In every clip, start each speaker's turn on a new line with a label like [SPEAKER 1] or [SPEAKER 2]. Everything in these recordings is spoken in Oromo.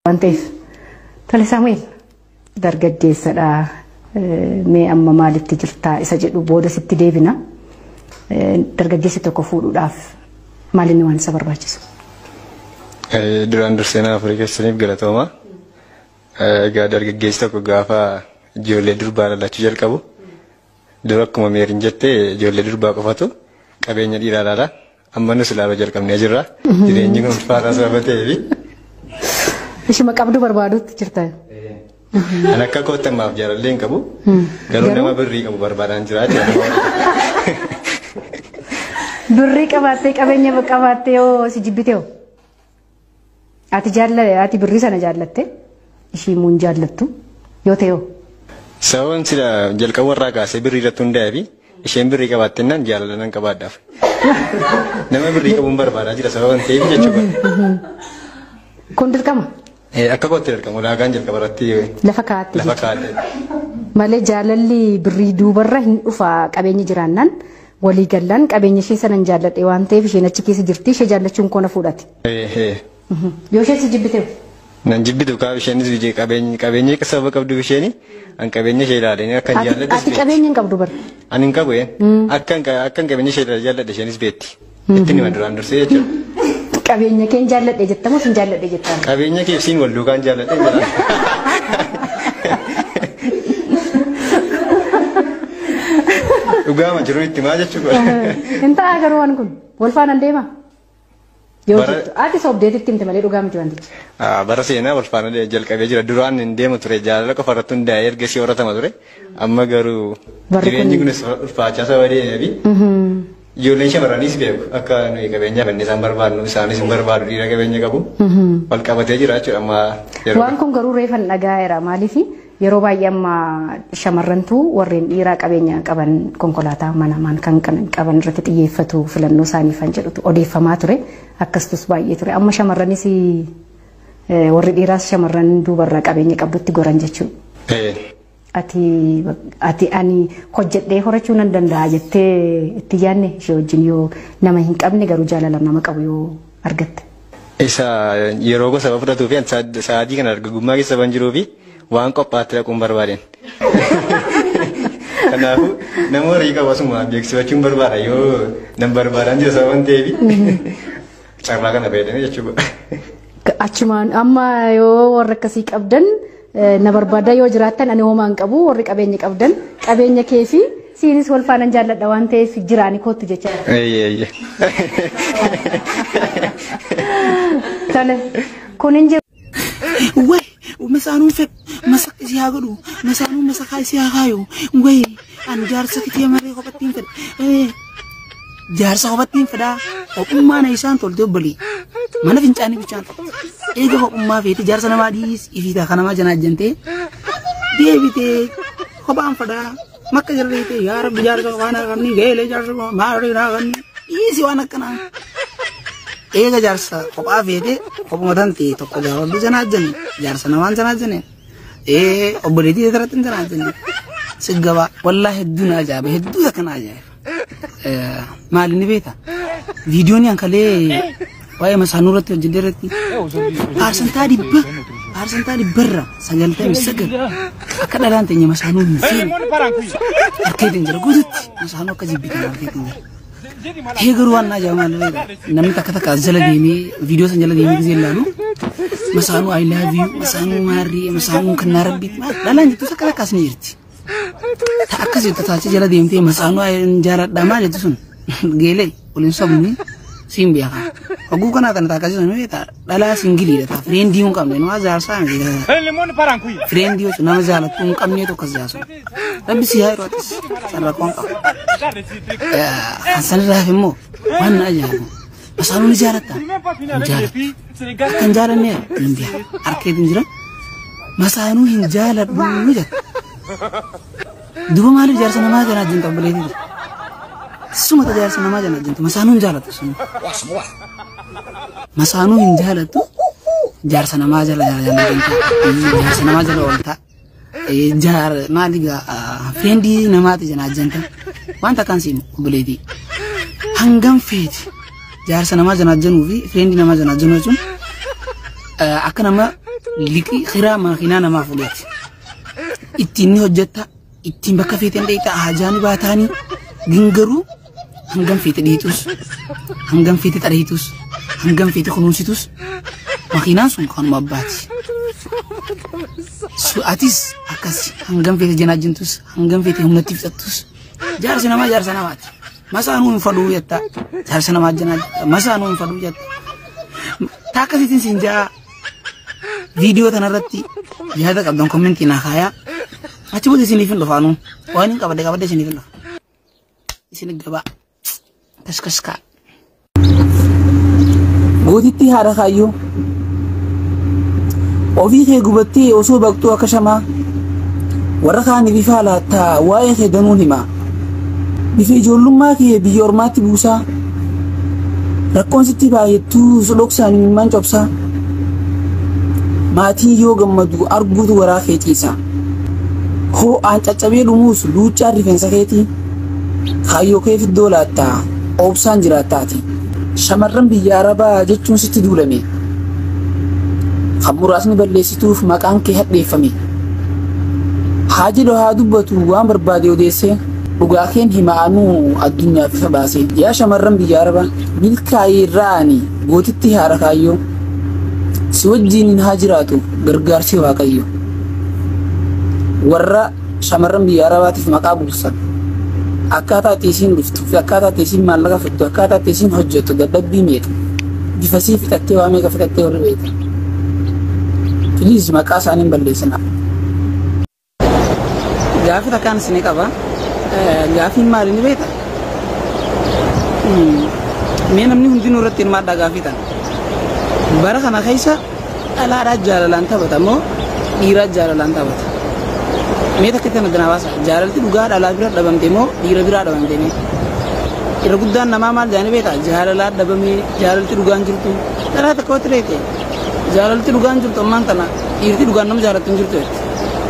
[SPEAKER 1] Waan ta'eef tole Saamu'eel dargaggeessadha. Mee amma maalitti jirtaa isa jedhu booda sitti deebina. Dargaggeessi tokko fuudhuudhaaf maal inni waan isa barbaachisu?
[SPEAKER 2] Duraan dursee nama afurii keessaniif galatooma. Egaa dargaggeessi tokko gaafa ijoollee durbaa lallachuu jalqabu dura akkuma meerin jettee ijoollee durbaa qofatu qabeenya dhiiraa ilaala. Amma nus ilaaluu jalqabnee jirra. Jireenyi kun ulfaataa sababa ta'eefi.
[SPEAKER 1] Ishuma qabdu barbaadutti jirta.
[SPEAKER 2] An akka kootti ammaaf jaalallee hin qabu. Garuu nama birrii qabu barbaadaan jira jechuudha.
[SPEAKER 1] Birrii qabaattee qabeenya qabaattee yoo si jibbite hoo? Ati jaalla ati birrii sana jaallatte ishii immoo hin jaallattu yoo ta'e hoo?
[SPEAKER 2] Sababan sila jalqaba irraa kaasee birrii irratti hundaa'ee fi isheen birrii qabaattennaan jaalala nan qabaadhaaf. Nama birrii qabuun barbaadaa jira sababan ta'eef jechuudha.
[SPEAKER 1] Kun dirqama.
[SPEAKER 2] Akka kootti dirqama ulaagaan jalqaba irratti
[SPEAKER 1] Lafa kaa'atte
[SPEAKER 2] lafa
[SPEAKER 1] jechuudha.
[SPEAKER 2] kaa'atte.
[SPEAKER 1] Malee jaalalli birrii duubarra hin dhufa qabeenyi jiraannaan walii gallaan qabeenya ishee sanan jaalladhe waan ta'eef isheen achi keessa jirti ishee jaallachuun koo na fuudhati. Yoo isheen si jibbite hoo?
[SPEAKER 2] Nan jibbitu kaaf isheenis biyya qabeenya qabeenya sababa qabduuf isheeni an qabeenya ishee ilaaleen akka hin
[SPEAKER 1] Ati
[SPEAKER 2] jaalladhes
[SPEAKER 1] ati
[SPEAKER 2] beekti.
[SPEAKER 1] qabeenya hin qabdu bara.
[SPEAKER 2] Ani hin qabu akka hin qabeenya ishee jaalladhe isheenis beekti. Ittiin hima duraan dursee jechuudha.
[SPEAKER 1] Qabeenya kee hin jaalladhe jettamoo sin jaalladhe jettaa?
[SPEAKER 2] Qabeenya kee siin wal duukaan jaalladhe jedha. Dhugaama jiru itti maa jechuudha.
[SPEAKER 1] Hin ta'a garuu waan kun wal faana hin deema. Yoo
[SPEAKER 2] Bara
[SPEAKER 1] jettu ati sobdeetitti himte malee dhugaa miti wantichi.
[SPEAKER 2] Bara seenaa wal faana jalqabee jira. Duraan hin deemu ture jaalala qofa irratti hundaa'ee erga ishee horatama ture. Amma garuu
[SPEAKER 1] Barri
[SPEAKER 2] jireenyi
[SPEAKER 1] kun
[SPEAKER 2] kunis ulfaachaa sababa deemeefi ijoolleen shamarraniis beeku akka nuyi qabeenya fenne isaan barbaadnu isaanis hin barbaadu dhiira qabeenya qabu. Wal qabatee jira jechuudha amma yeroo
[SPEAKER 1] Waan kun garuu reefan dhagaa'eera maaliif yeroo baay'ee amma shamarrantu warreen dhiiraa qabeenya qaban konkolaataa mana maan kan qaban irratti xiyyeeffatu filannoo isaanii fan jedhutu odeeffamaa ture akkasitus baay'ee ture amma shamarranis warri dhiiraas shamarran duubarraa qabeenya qabdutti goran jechuudha. Ati ani hojjedhee horachuu nan danda'a jettee itti yaadne ishee wajjin yoo nama hin qabne garuu jaalala nama qabu yoo argatte.
[SPEAKER 2] Isa yeroo gosa fudhatuu fi sa'aatii kana dargaggummaa keessa waan jiruu fi waan qophaatti dhaquun barbaadeen. Kanaafuu nama horii qabu asuma beeksifachuun barbaada yoo nan barbaadaan jira sababa ta'eef carraa kana fayyadamee jechuudha.
[SPEAKER 1] Achumaan amma yoo warra akkasii qabdan na barbaada yoo jiraattan ani homaa hin qabu warri qabeenya qabdan qabeenya kee fi siinis wal faanaan jaalladha waan ta'eef jiraani kootu jecha.
[SPEAKER 2] Eeyyee.
[SPEAKER 1] Tole kun hin jiru.
[SPEAKER 3] Way masaanuun fedhu masak isii haa godhu masaanuun masakaa isii haa kaayu way an jaarsa kitee maree kophattiin fedha jaarsa kophattiin fedhaa kophummaa na isaan tolte obbolii mana fincaanii bichaan eega kophummaa feete jaarsa namaa dhiis ifiitaa kanamaa janaajjantee deebitee kophaan fedhaa makka jarreetee yaa rabbi jaarsa kophaa naa kanni geelee jaarsa kophaa maarii naa kanni dhiisi waan akkanaa. Eega jaarsa kophaa feete kophuma tan ta'e tokko gaafadhu janaajjane jaarsa namaan janaajjane obboleettii irratti hin janaajjane si gabaa wallaa hedduu na ajaa'iba hedduu takka na ajaa'iba. Maali ni beekta viidiyoon hankalee waa'ee masaanuu irratti hojjedhe irratti 199% akka dhalaan teenya masaanuu hin feene harkeetiin jira guututti masaanuu akka jibbitan harkeetiin jira. Hee garuu waan ajaa'iba maal beekta namni takka takka as jala deemee viidiyoo san jala deemee gisee ilaalu masaanuu I love you masaanuu maarrii masaanuu kannaa rabbiiti dhalaan jettu takka takka as ni jirti. Ta akkas jettu taacha jala deemtee masaanuu jaaladha maal jettu sun geelee waliin sobni siin beeka. Hogguu kanaa tana taakka sun beekta dhalaa singiliidha taa fireendii hin qabne nama jaarsaa miti. Fireendii jechuun nama jaalattu hin qabne tokko as jaasu. Rabbi si haa yeroo atis sarara qaba. Kan sanirraa hafe immoo waan na ajaa'ibu masaanuu ni jaalatta hin jaalattu. Akka hin jaalanne hin beeku harkeetiin jira masaanuu hin jaaladhu jetta. Duuba maaliif jaarsa namaa janaa jinta obboleettii? Suma jaarsa namaa janaa jinta masaanuu hin jaalattu sun. Masaanuu hin jaalattu jaarsa namaa jala jala jala jinta jaarsa namaa jala oolta. Jaar maali gaa fireendii namaati janaa jinta waan takkaan siin obboleettii. Hangam feeti jaarsa namaa janaa januu fi fireendii namaa janaa januu jechuun akka nama Liqii kiraa makiinaa namaa fuudheeti. Ittiin ni hojjetta, ittiin bakka feeten dheeyxa, haajaa ni baataanii garuu hangam feete dhiitus, hangam feete xareetus, hangam feete kunuunsitus makiinaan sun kanuma abbaati. Atis akkas hangam feete janaajintus, hangam feete humnatti fixattus jaarsi namaa jaarsa namaati. Masaanuu hin fadhuu jetta, jaarsa namaa janaajinta, masaanuu hin fadhuu jetta. Taakasiitiin siin jaa viidiyoo tanarratti yaada qabdan kommentii naa kaayaa. Achi booda isiniif hin dhufaanu. Waan hin qabadde qabadde isiniif hin dhufa. Isin gabaa. Kashkashkaa. Gootitti haadha kaayyoo. Ofii kee gubattee osoo baqxuu akka shamaa. Warra kaaniif ifaa laattaa waa'ee kee danuun himaa. Bifa ijoollummaa kee biyya ormaatti buusaa. Rakkoon sitti baay'attuu dhoksaan imimmaan cobsaa. Maatiin yoo gammadu arguutu waraa kee ciisa. Hoo'aan caccabee dhumuus luuccaan rifeensa keetii. Kaayyoo kee fiddoo laattaa obsaan jiraattaati. Shamarran biyya Arabaa jechuun sitti duulame. Kan muraasni balleessituuf maqaan kee hadheeffame. Haa jedhu haa dubbatu waan barbaade odeessee dhugaa keen hima'anuu addunyaaf ifa baase. Yaa shamarran biyya Arabaa milkaa'ee irraa ani gootitti haadha kaayyoo. Si wajjiniin haa jiraatu gargaarsi Waaqayyo. Warra shamarran biyya Arabaatiif maqaa buusan. Akkaataa itti isiin dhuftu fi akkaataa itti isiin maallaqa fiddu, akkaataa itti isiin hojjettu dadhabbii meeqa. Bifa sii fixattee waa meeqa fixattee warri beekta. Please maqaa isaanii hin balleessinaa. Gaafii takkaan isinii qaba. Gaafiin maali ni beekta? Mee namni hundinuu irratti hirmaadhaa gaafii tana. Bara kana keessa dhalaadhaa jaalalaan taphata moo dhiiraa jaalalaan taphata? Mee takka itti addanaa baasa. Jaalalti dhugaa dhalaa bira dhabamte moo dhiira biraa dhabamte mee? Irra guddaan namaa maal jedhanii beektaa? Jaalalaa dhabamee jaalalti dhugaan jirtu. Dhalaa takka watti reete. Jaalalti dhugaan jirtu ammaan tana dhiirti dhugaan nama jaalattu hin jirtu jetti.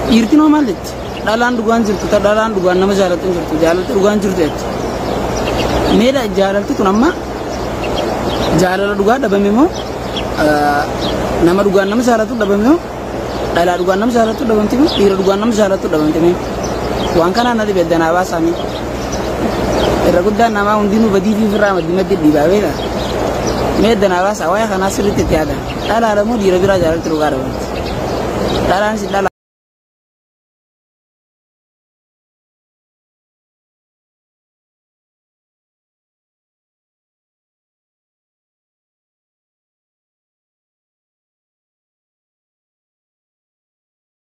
[SPEAKER 3] Dhiirti noo maal jetti? Dhalaan dhugaan jirtu ta dhalaan dhugaan nama jaalattu hin jirtu. Jaalalti dhugaan jirtu jetti. Mee jaalalti tun amma jaalala dhugaa dhabame moo nama dhugaan nama jaalatu dhabame moo dhalaa dhugaan nama jaalatu dhabamte moo dhiira dhugaan nama jaalatu dhabamte mee? Waan kanaan nati beddanaa baasaami. Irra guddaan namaa hundinuu badii fi firraa maddi maddi dhiibaa beektaa? Mee eddanaa baasaa waa'ee kanaa sirriitti itti yaada. Dhalaadha moo dhiira biraa jaalalti dhugaa dhabamte? Dhalaanis dhalaa.